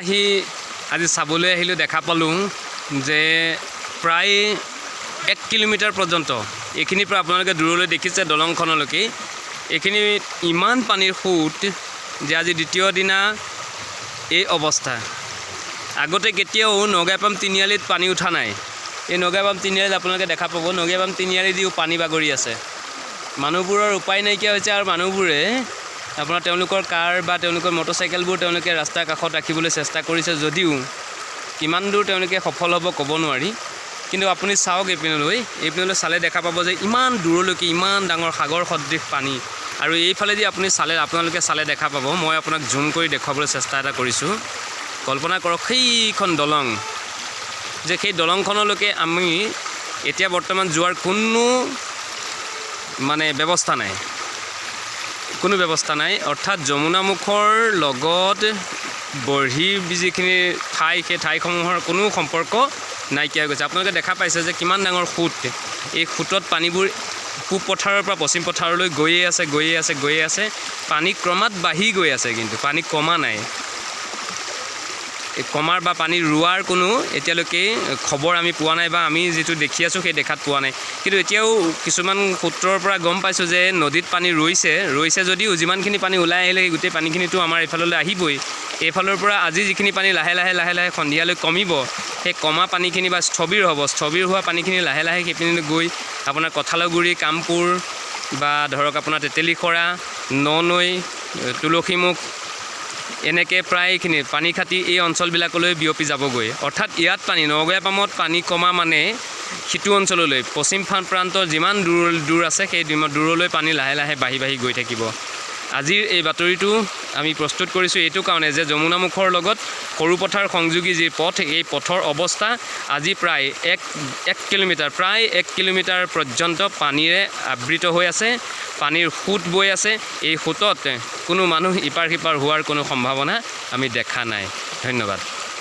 আহি আজি চাবলৈ আহিলোঁ, দেখা পালোঁ যে প্ৰায় 1 কিলোমিটাৰ পৰ্যন্ত এইখিনিৰ পৰা আপোনালোকে দূৰলৈ দেখিছে দলংখনলৈকে এইখিনিত ইমান পানীৰ সোঁত যে আজি দ্বিতীয় দিনা এই অৱস্থা। আগতে কেতিয়াও নগাইপাম তিনিআলিত পানী উঠা নাই। এই নগাইপাম তিনিআলিত আপোনালোকে দেখা পাব, নগাইপাম তিনিআলি দিও পানী বাগৰি আছে। মানুহবোৰৰ উপায় নাইকিয়া হৈছে আৰু মানুহবোৰে আপোনাৰ তেওঁলোকৰ কাৰ বা তেওঁলোকৰ মটৰচাইকেলবোৰ তেওঁলোকে ৰাস্তাৰ কাষত ৰাখিবলৈ চেষ্টা কৰিছে যদিও কিমান দূৰ তেওঁলোকে সফল হ'ব ক'ব নোৱাৰি। কিন্তু আপুনি চাওক এইপিনলৈ, এইপিনলৈ চালে দেখা পাব যে ইমান দূৰলৈকে ইমান ডাঙৰ সাগৰ সদৃশ পানী। আৰু এইফালেদি আপুনি চালে, আপোনালোকে চালে দেখা পাব, মই আপোনাক জুম কৰি দেখুৱাবলৈ চেষ্টা এটা কৰিছোঁ। কল্পনা কৰক সেইখন দলং যে সেই দলংখনলৈকে আমি এতিয়া বৰ্তমান যোৱাৰ কোনো মানে ব্যৱস্থা নাই, কোনো ব্যৱস্থা নাই। অৰ্থাৎ যমুনামুখৰ লগত বৰ্হি যিখিনি ঠাই, সেই ঠাইসমূহৰ কোনো সম্পৰ্ক নাইকিয়া হৈ গৈছে। আপোনালোকে দেখা পাইছে যে কিমান ডাঙৰ সোঁত। এই সোঁতত পানীবোৰ পূব পথাৰৰ পৰা পশ্চিম পথাৰলৈ গৈয়ে আছে, গৈয়ে আছে, গৈয়ে আছে। পানী ক্ৰমাৎ বাঢ়ি গৈ আছে, কিন্তু পানী কমা নাই। এই কমাৰ বা পানী ৰোৱাৰ কোনো এতিয়ালৈকে খবৰ আমি পোৱা নাই বা আমি যিটো দেখি আছোঁ সেই দেখাত পোৱা নাই। কিন্তু এতিয়াও কিছুমান সূত্ৰৰ পৰা গম পাইছোঁ যে নদীত পানী ৰৈছে। ৰৈছে যদিও যিমানখিনি পানী ওলাই আহিলে সেই গোটেই পানীখিনিতো আমাৰ এইফাললৈ আহিবই। এইফালৰ পৰা আজি যিখিনি পানী লাহে লাহে লাহে লাহে সন্ধিয়ালৈ কমিব, সেই কমা পানীখিনি বা স্থবিৰ হ'ব, স্থবিৰ হোৱা পানীখিনি লাহে লাহে সেইপিনিলৈ গৈ আপোনাৰ কঁঠালগুৰি, কামপুৰ বা ধৰক আপোনাৰ তেতেলীসৰা, ননৈ, তুলসীমুখ, এনেকৈ প্ৰায়খিনি পানীখাতি এই অঞ্চলবিলাকলৈ বিয়পি যাবগৈ। অৰ্থাৎ ইয়াত পানী, নগঞাপামত পানী কমা মানে সিটো অঞ্চললৈ, পশ্চিম প্ৰান্তৰ যিমান দূৰ দূৰ আছে, সেই দূৰলৈ পানী লাহে লাহে বাঢ়ি বাঢ়ি গৈ থাকিব। আজিৰ এই বাতৰিটো আমি প্ৰস্তুত কৰিছোঁ এইটো কাৰণে যে যমুনামুখৰ লগত সৰুপথাৰ সংযোগী যি পথ, এই পথৰ অৱস্থা আজি প্ৰায় এক এক কিলোমিটাৰ, প্ৰায় 1 কিলোমিটাৰ পৰ্যন্ত পানীৰে আবৃত হৈ আছে, পানীৰ সোঁত বৈ আছে। এই সোঁতত কোনো মানুহ ইপাৰ সিপাৰ হোৱাৰ কোনো সম্ভাৱনা আমি দেখা নাই। ধন্যবাদ।